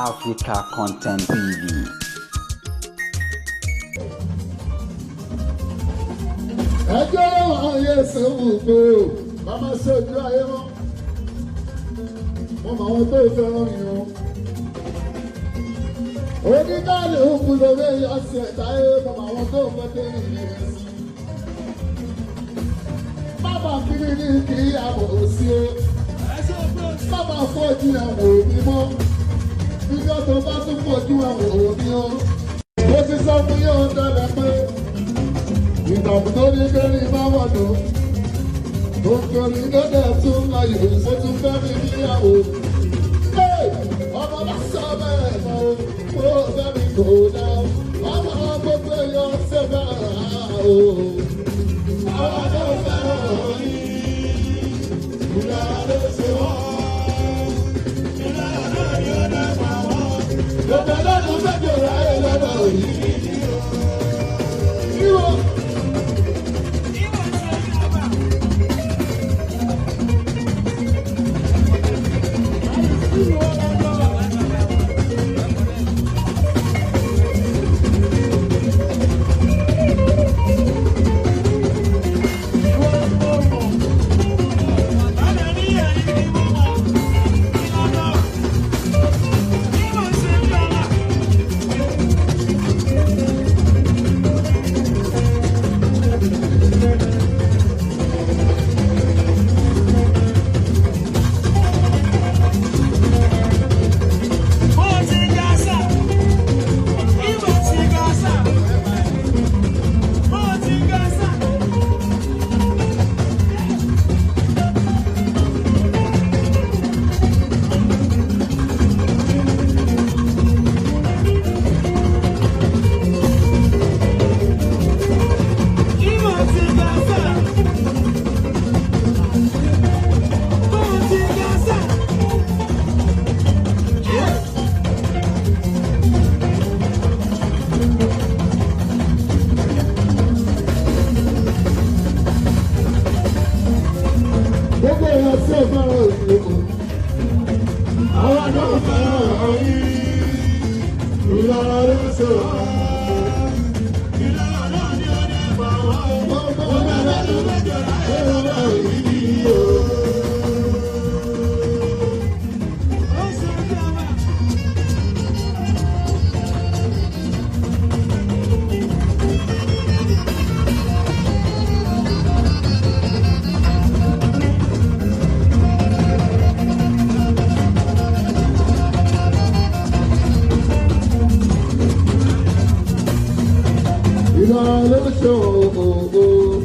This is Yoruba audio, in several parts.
Africa Content TV. Ẹjọ́ ayé sẹ́wọ̀n pé o bá má ṣe ojú ayé mọ́. Wọ́n mọ àwọn tó fẹ́ràn mi o. Oníkàlẹ̀ òkú lórí ọ̀sẹ̀ táyé mọ àwọn tó fẹ́ tẹ́lẹ̀ yẹn sí. Bàbá kiri ní kí àbò sí o. Bàbá fojú ẹ̀wọ̀n òbí mọ́. Níjọ́ tó bá tún fojú ẹ̀wọ̀n òbí o. Mo ti sọ fún yóò tẹ́lẹ̀ pé ìdààmú tó ní kẹrin bá wà lọ. Òkèrè lọ́dẹ̀ tún láyò ó tún fẹ́ mi níyàwó. Ọmọ bá sọ bẹ́ẹ̀ mọ́ ó fẹ́ mi kò dá. Ọmọ gbogbo èèyàn ṣe bẹ́ẹ̀ o. Àwọn tó fẹ́ràn yìí, ìlà ló ṣe wọ́n. Ìlà náà ni ó dá pa wọ́n. Gbogbo lọ́dún fẹ́ jòrò ayé lọ́dọ̀ yìí. Ìwọ. Gbogbo èèyàn tí ò fẹ́ràn òṣèlú. Àwọn náà fẹ́ràn yìí. Ìlànà ló ń ṣe wá. Ìlànà náà ni ó ní pa wá. Gbogbo ọ̀nà ló ń jẹ́ láyé yìí o. Ìlànà ló ń ṣe òògùn.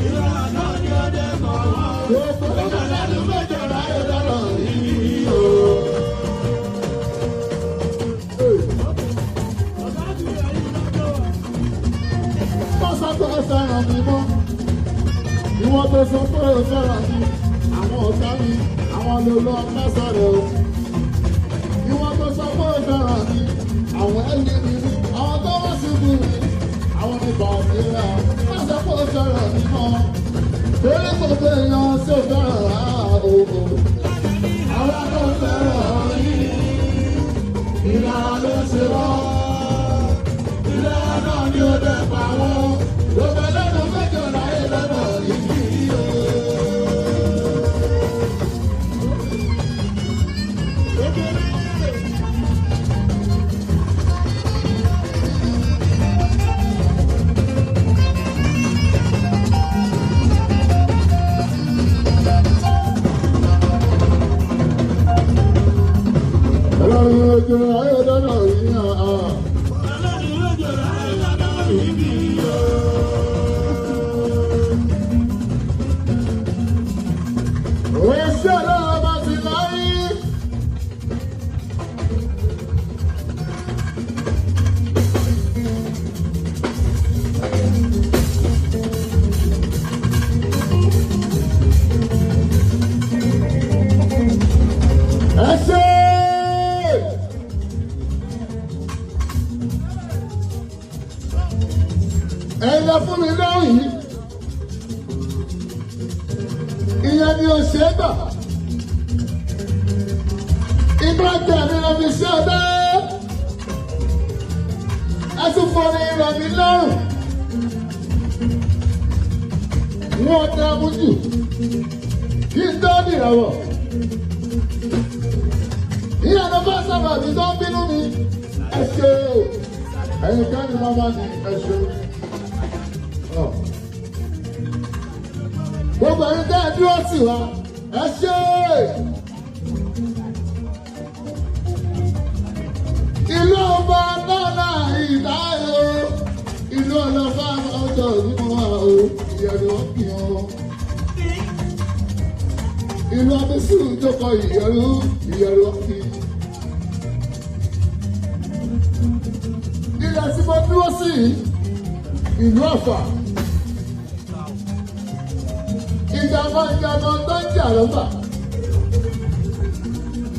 Ìlànà náà ni ó dé pa wá. Gbogbo ọ̀nà ló ń jẹ́ láyé lọ́nà yìí o. Má sọ pé ó fẹ́ràn mi mọ́. Ìwọ tó sọ pé ó fẹ́ràn mi, àwọn ọ̀tá mi, àwọn ló lọ mẹ́sàn-án o. Ìwọ tó sọ pé ó fẹ́ràn mi, àwọn ẹni mi ni, àwọn tó wọ́n sì bú mi, àwọn ní bàbá. Má sọ pé ó fẹ́ràn mi mọ́. Torí gbogbo èèyàn tí ó fẹ́ràn rà o. Àwọn tó fẹ́ràn yìí, ìlànà ló ṣe wọ́n. Ìlànà náà ni ó dẹ̀ pa wọ́n. Gbogbo lẹ́nu méjì láyé lọ́nà yìí o. Ọlọ́run ojú ayé lọ́nà yìí hàn. Òṣè ọlọ́run bá ti láyé. Ẹ ṣé! Ẹ̀yin lọ fún mi lóhùn yìí. Ìyẹn ni ò ṣe é gbà. Iná tẹ̀mí lọ fi ṣe ọdọ́. Ẹ tún fọrin rọ̀ mí lọ́rùn. Wọ́n dààmú jù kí n tó dìrọ̀wọ̀. Ìyànà bá sábà mi tó ń bínú mi. Ẹ ṣe o. Ẹ̀yin kan ní màmá mi ẹ ṣe o. Gbogbo ẹ̀yin tẹ́ ẹ dúró tì wá. Ẹ ṣe. Ìlú ọba náà ìdáyò. Ìlú ọlọ́fà ọjọ́ ìmọ̀ wa o. Ìyẹ̀rù ọ̀gbìn o. Ìlú abẹ́sù ìjókòó ìyẹ̀rù ìyẹ̀rù ọ̀gbìn. Ilẹ̀ tí mo dúró sí ìlú Ọ̀fà. Ìjàmbá ìjàmbá tó ń jà lọ́fà.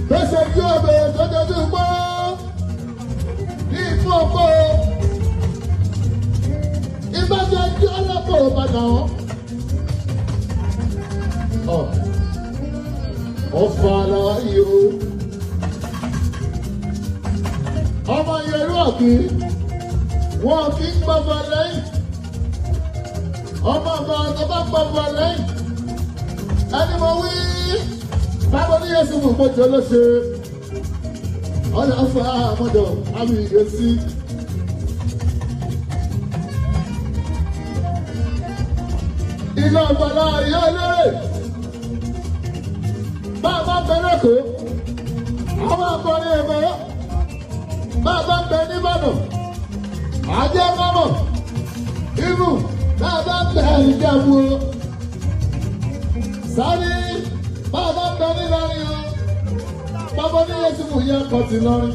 Tó ṣe kí obìnrin tó dojú pọ́ ní ìfún ọkọ. Ìbájọ́ kí ọlọ́pàá ò padà wọ́n. Ọ̀fà láàyè o. Ọmọ Yorùbá ọ̀kì wọn kì í gbọ́bọ̀ lẹ́yìn. Ọmọ ọba tó bá gbọ́bọ̀ lẹ́yìn. Ẹni mo wí, báwo ni Yéṣu mú pọ̀jù ló ṣe? Ọ̀nà fún àmọ́dọ̀ àmì ìrẹsì. Iná ọ̀bàlá ìyá eléré. Bá a bá ń bẹ lẹ́kọ̀ọ́, àwọn akọrin ẹ̀mọ́. Bá a bá ń bẹ n'Ìbàdàn, àjẹ́ mọ́mọ́. Ibù bá a bá ń bẹ Ìjẹ̀bú o. Sáré bá a bá ń bẹ n'Ìlọrin o. Bàbá ní Yéṣu mú yẹ kọ̀tì lọ́rin.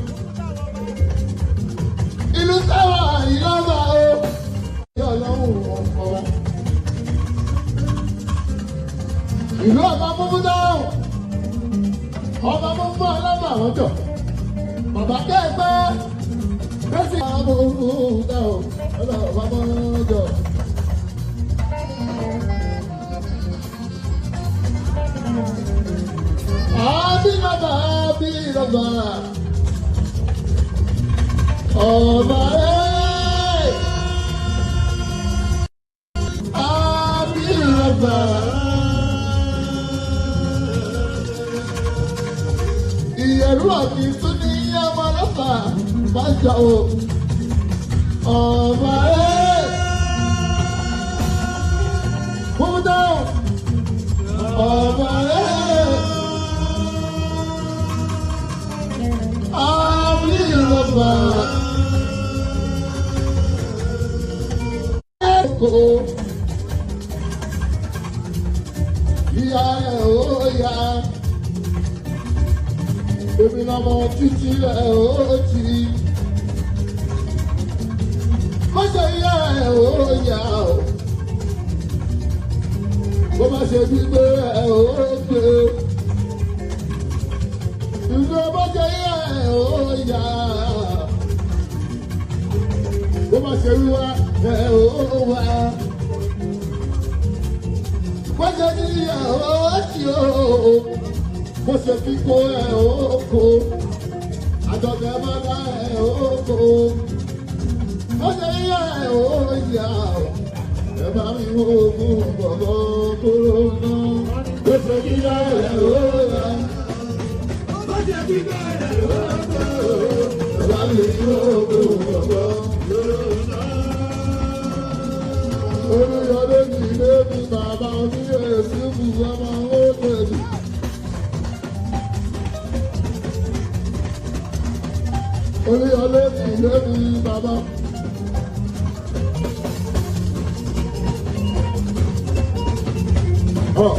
Ìlú táwa ìlọ́ba o. Yọ ọlọ́run ọ̀pọ̀. Ìlú ọba múmú dáhùn. Ọba múmú ọlọ́mọ àwọn jọ. Bàbá kẹ́ẹ̀pẹ́. Bẹ́sì ọba múmú dáhùn. Ọlọ́ba mọ́jọ. Àbí bàbá àbí bàbá. Ọba ẹ̀. Àbí bàbá. Ìyẹ̀rú àti tún ní ọmọ ọlọ́pàá máa ń jà o. Ọba ẹ̀. Move down. Ọba ẹ̀. Àbí bàbá. Èkó. Ìyá ẹ̀ ó yá. Èmi lọ́mọ títí ẹ̀ ó ti. Má ṣe ìyá ẹ̀ ó yá o. Bó má ṣe gbígbé ẹ̀ ó gbé. Ìlú ọba ṣe ìyá ẹ̀ ó yá. Bó má ṣe wíwá ẹ̀ ó wá. Bó ṣe ní ìyá ó ti o. Bó ṣe fi kó ẹ̀ ó kó. Àjọ̀dẹ̀ máa dá ẹ̀ ó kó. Bó ṣe ìyá ẹ̀ ó yá o. Ẹ bá mi wo ogún bọ̀bọ̀ kúrò náà. Bó ṣe ìyá ẹ̀ ó yá. Bó ṣe fi kó ẹ̀ ó kó. Ẹ bá mi wo ogún bọ̀bọ̀ kúrò náà. Olúyọdé ní ilé mi bàbá oníyèsí mú ọmọ ó tẹ̀lé. Olúyọdé ní ilé mi bàbá. Ọ̀.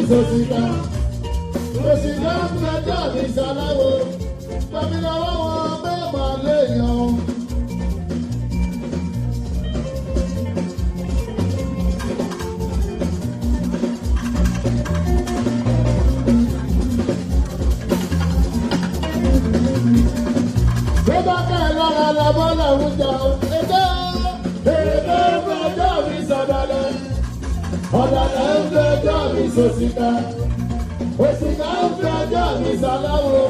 sòsìkà. Òsìkà ń fẹjọ́ mi ṣaláwo. Tàbí lọ́wọ́ wọn bẹ́ẹ̀ máa léèyàn. Tó bá ká ẹ lára lọ́bọ́ lọ́rùn jà ó. Èdè èdè ń fẹjọ́ mi sọ̀dọ̀lẹ̀. Ọ̀dàlẹ̀ ń fẹjọ́ mi sòsìkà. Òsìkà ń fẹjọ́ mi sàláwo.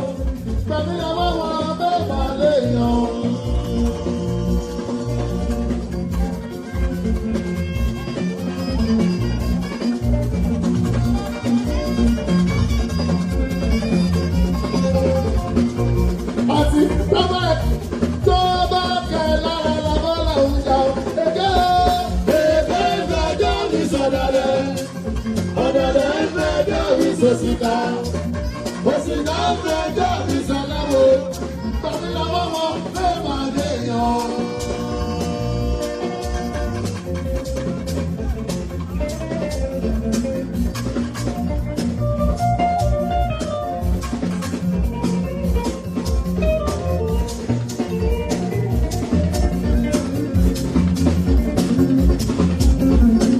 Tàbí lọ́wọ́ wọn bẹ́ẹ̀ máa léèyàn. Àti tọ́ba tó bá kẹ lára lọ́wọ́ lòún jà ó. Èdè èdè ń fẹjọ́ mi sọ̀dọ̀lẹ̀. Ọ̀dàlẹ̀ ń fẹjọ́ mi sòsìkà. Òsìkà ń fẹjọ́ mi sàláwo. Tàbí lọ́wọ́ wọn bẹ́ẹ̀ máa léèyàn.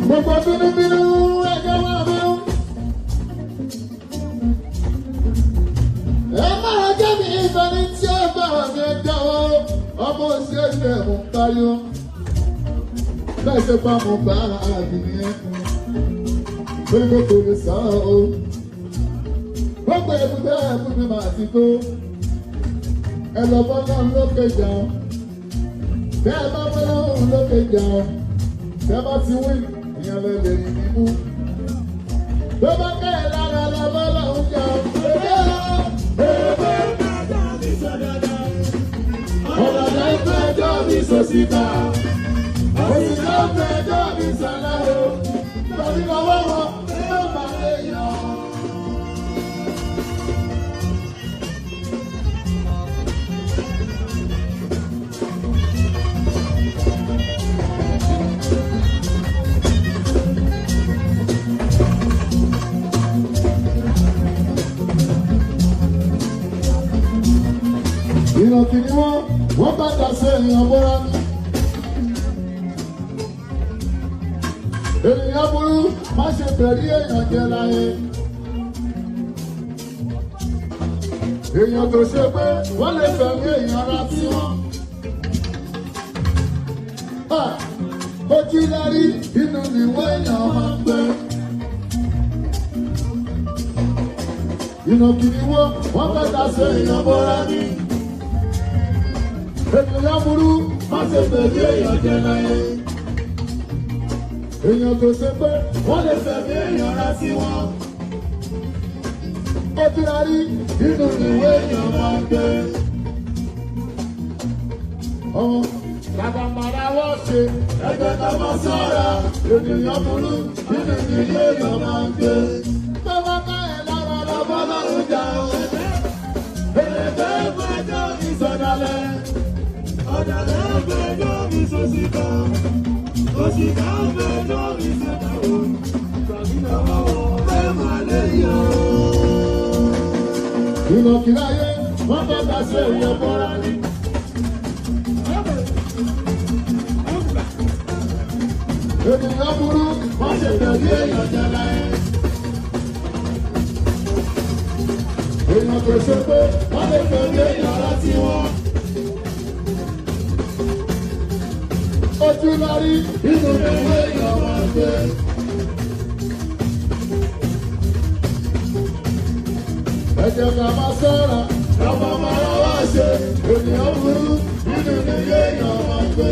Gbogbo bínúbínú ẹjọ́ máa bínú. Ẹ máa jẹ́ mi ìfẹ́ni tí ó bá mi ẹjọ́ o. Ọmọ òṣèré ẹ̀ mú pariwo. Bẹ́ẹ̀ ṣe bá mo bá àbí nìyẹn. Lórí gbogbo lè sọ o. Gbogbo ẹ̀bùn tẹ́ ẹ̀bùn mi máa ti tó. Ẹ lọ bọ́ náà lókè jẹun. Bẹ́ẹ̀ bá bọ́ náà lókè jẹun. Tẹ́ bá ti wí, ìyẹn lè lè rí mímú. Tó bá kẹ́ ẹ̀ lára lọ́bọ́ lọ́hún jẹun. Èdè èdè ọ̀dàdà ń fẹjọ́ mi sòsìkà. Òsìkà ń fẹjọ́ mi sàlàyé. Tàbí lọ́wọ́ wọn ló máa lè yàn. Ìrọ̀kì ni wọ́n, wọ́n bá dà sí èèyàn bọ́ra ní. Ènìyàn burú má ṣe bẹ̀rí èèyàn jẹ láyé. Èèyàn tó ṣe pé wọ́n lè fẹ̀mí èèyàn ra tí wọ́n. Ojú lárí inú níwé èèyàn máa ń gbé. Ìrọ̀kì ni wọ́n, wọ́n bá dà sí èèyàn bọ́ra ní. Ènìyàn burú má ṣe bẹ̀rí èèyàn jẹ láyé. Èèyàn tó ṣe pé wọ́n lè fẹ̀mí èèyàn ra sí wọn. Ó ti ra rí inú ìwé èèyàn máa ń gbé. Ọmọ bàbá màrà wọ́n ṣe ẹgbẹ́ ká máa sọ́ra. Ènìyàn burú inú ìwé èèyàn máa ń gbé. Bàbá ká ẹ̀ lára lọ́bọ́ lọ́rùn jà ó. Èdè ìfẹ́jọ́ ìsọdalẹ̀. Ọ̀dàlẹ̀ ń fẹjọ́ mi sòsìkà. Òsìkà ń fẹjọ́ mi sàdáwò. Tàbí lọ́wọ́ wọn bẹ́ẹ̀ máa lè yàn. Ìnàkìláyé wọ́n fẹ́ bá ṣe èèyàn bọ́ra ní. Ènìyàn burú wọ́n ṣe tẹ̀lé èèyàn jẹ láyé. Èèyàn tó ṣe pé wọ́n lè tẹ̀lé èèyàn láti wọn. Ojú lárí inú ìwé èèyàn máa ń gbé. Ẹ jẹ́ ká máa ṣọ́ra, ká máa máa wá ṣe. Ènìyàn burú nínú ìwé èèyàn máa ń gbé.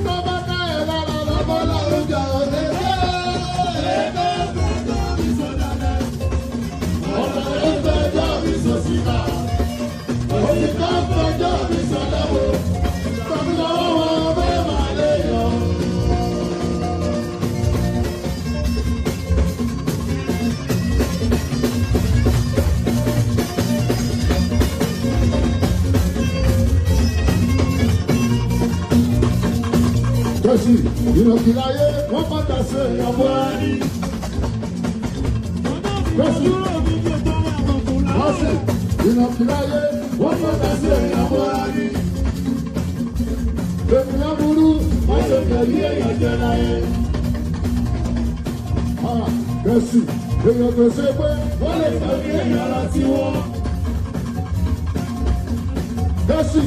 Tó bá ká ẹ̀ lára lọ́bọ́ lọ́rùn jà ó lé. Ọ̀nà ìfẹ́jọ́ mi sòsìkà. Òsìkà ń fẹjọ́ mi sọ̀lẹ́wò. Tàbí lọ́wọ́ wọn bẹ́ẹ̀ máa lè yàn. Jọ́sí, ìrọ̀kìláyé wọ́n pàtàkì èèyàn bọ́ra ní. Wọ́n sì ìnàkìláyé wọ́n fọ́ta sí èèyàn mọ́ra ní. Ènìyàn burú, wọ́n ṣe tẹ̀lé èèyàn jẹ láyé. Kẹ̀sì, èèyàn tó ṣe pé wọ́n lè tẹ̀lé èèyàn láti wọ́n. Kẹ̀sì,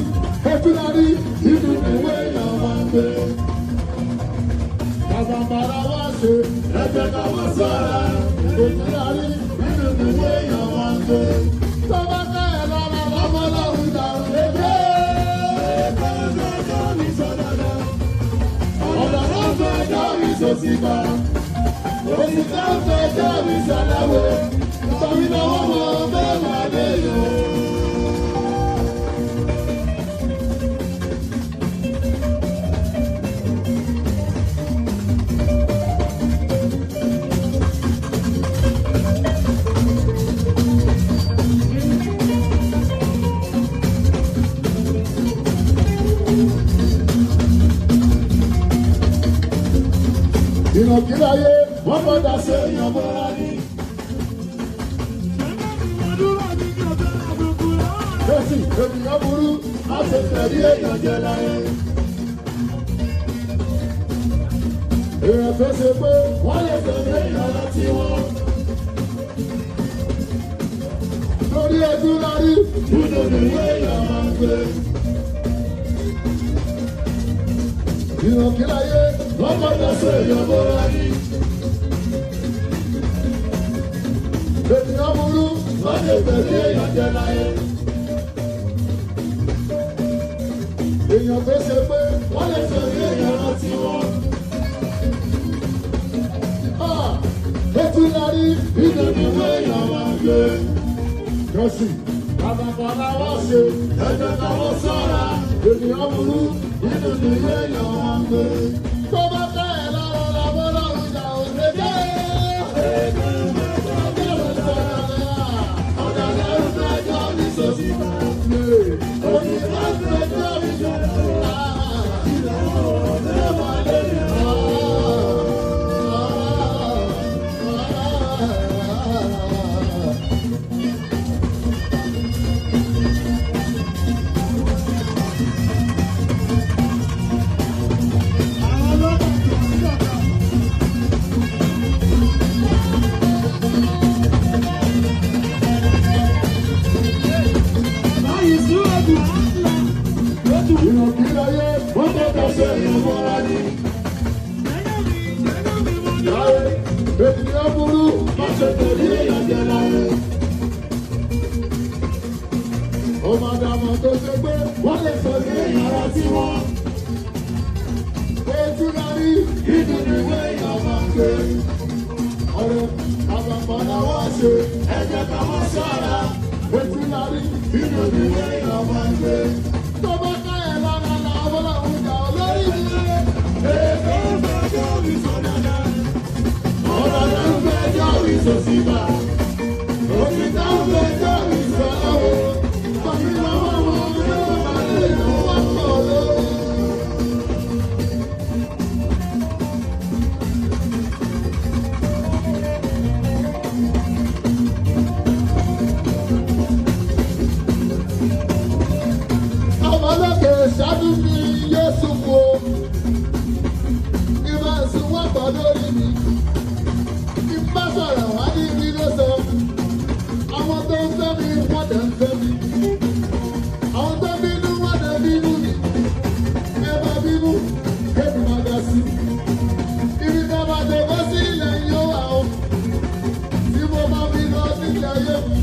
ojúlarí inú ìwé èèyàn máa ń gbé. Bàbá bàrà wá ṣe ẹ̀jẹ̀ ká wọ́n sọ̀rọ̀. Ojúlarí inú ìwé èèyàn máa ń gbé. Tó bá ká ẹ̀ lára lọ́mọ lọ́rùn dàrú lébé. Ọ̀dà ló ń fẹ́ jọ́ mi sòsì bá. Òsì tó ń fẹ́ jọ́ mi sàláwò. Tọ́mi lọ́wọ́ mọ bẹ́ẹ̀ máa dé yòó. Ìnàkíláyé wọ́n fọ́dà sí èèyàn mọ́ra ní. Lọ́sì ènìyàn burú, á ṣe tẹ̀lé èèyàn jẹ láyé. Èèyàn tó ṣe pé wọ́n lè tẹ̀lé èèyàn láti wọ́n. Lórí ẹjú lárí, nínú ìwé èèyàn máa ń gbé. Ìnàkíláyé wọ́n fọ́dà sí èèyàn mọ́ra ní. Ènìyàn burú, wọ́n lè tẹ̀lé èèyàn jẹ láyé. Èèyàn tó ṣe pé wọ́n lè tẹ̀lé èèyàn rántí wọn. Etí larí inú ìwé èèyàn máa ń gbé. Jọ́sì, bàbàbàlà wá ṣe ẹ̀jẹ̀ káwọ́ sọ́ra. Ènìyàn burú inú ìwé èèyàn máa ń gbé. Tó bá ká ẹ̀ lára làwọn ọlọ́run ìjà ò lè dé. Ìnàkíláyé wọ́n tọ́ka sí èèyàn mọ́ra ní. Láyé, ènìyàn burú, má ṣe tẹ̀lé èèyàn jẹ láyé. Ọmọ àdàmọ̀ tó ṣe pé wọ́n lè tẹ̀lé èèyàn rántí wọn. Ojú la rí inú ìwé èèyàn máa ń gbé. Ọ̀rẹ́ àgbàgbọ́ làwọn ṣe ẹ̀jẹ̀ káwọn ṣọ́ra. Ojú la rí inú ìwé èèyàn máa ń gbé. Tó bá ká ẹ̀ lára làwọn ọlọ́run jà lórí mi. Èkó ń fẹjọ́ mi sọ dáadáa. Ọ̀rọ̀ ló ń fẹjọ́ mi sọ síta. Òtítọ́ ń fẹjọ́ mi sọ lọ́wọ́. Tọ́jú lọ́wọ́ wọn ló máa lè lọ́wọ́ pọ̀ lórí. Ọmọ lókè ṣáájú mi Yéésù wo. Ìbá sùn wọ́n pọ̀ lórí mi. Ìbá sọ̀rọ̀ wá ní ibi ló sọ. Àwọn tó ń fẹ́ mi wọ́n dẹ̀ ń fẹ́ mi. Àwọn tó bínú wọ́n dẹ̀ bínú mi. Ẹ bá bínú, kébì máa dá sí. Ibi tá a bá dé bọ́ sí ilẹ̀ yóò wà o. Tí mo bá fi lọ sílẹ̀ ayé mi.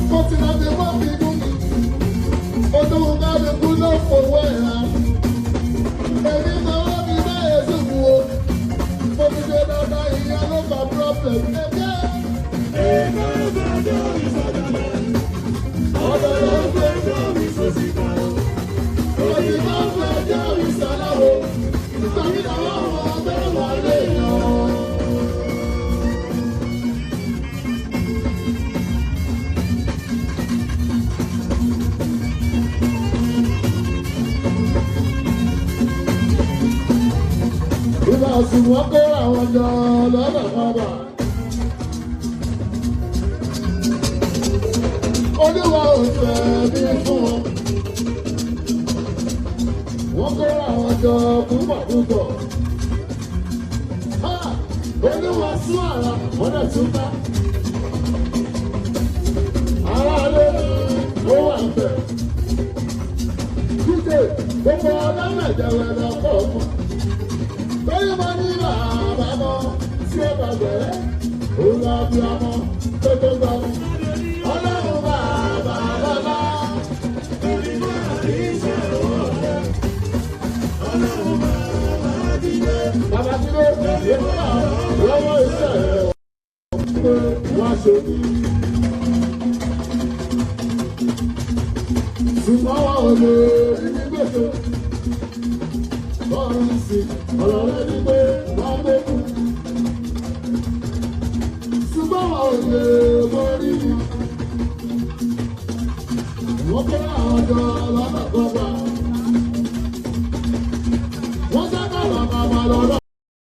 Mo ti lọ sí mọ́ bínú mi. Olóhùn kálukú ló fowó ẹ̀ hàn. Èmi fọwọ́ mi bá Yéésù wù o. Mo ti ṣe dáadáa ìyá ló fa problem. Ọ̀dọ̀ ló ń fẹjọ́ mi sòsì kan. Òsì máa ń fẹjọ́ mi sàláwò. Ìtàgé àwọn ọmọ ọgbẹ́ wà lè yàn. Ìbá sùn wọ́n kó àwọn jọ lọ́nà kan bà. Olúwa ò fẹ́ bí fún wọn. Wọ́n kó àwọn jọ púpọ̀ púpọ̀. Olúwa sún ara wọ́n dẹ̀ tún bá. Ará lé ó wà ń bẹ̀. Dídè gbogbo ọlọ́mọ̀jẹ̀wẹ̀ lọ pọ̀ fún. Tóyún mọ ní bàbá mọ́ tí ó bá bẹ̀rẹ̀. Òun lọ bí ọmọ tó tó gbọ́ mi. Ọlọ́run bàbá bàbá. Bàbá tí ló ń bá lọ́wọ́ iṣẹ́ rẹ̀ pé wọ́n ṣe ní. Ṣùgbọ́n wọn ò lè rí ní gbèsè. Bọ́ọ̀lù sí ọ̀rọ̀ rẹ̀ ní pé wọ́n gbé kú. Ṣùgbọ́n wọn ò lè borí mi. Wọ́n kó àwọn jọ lọ́nà kan.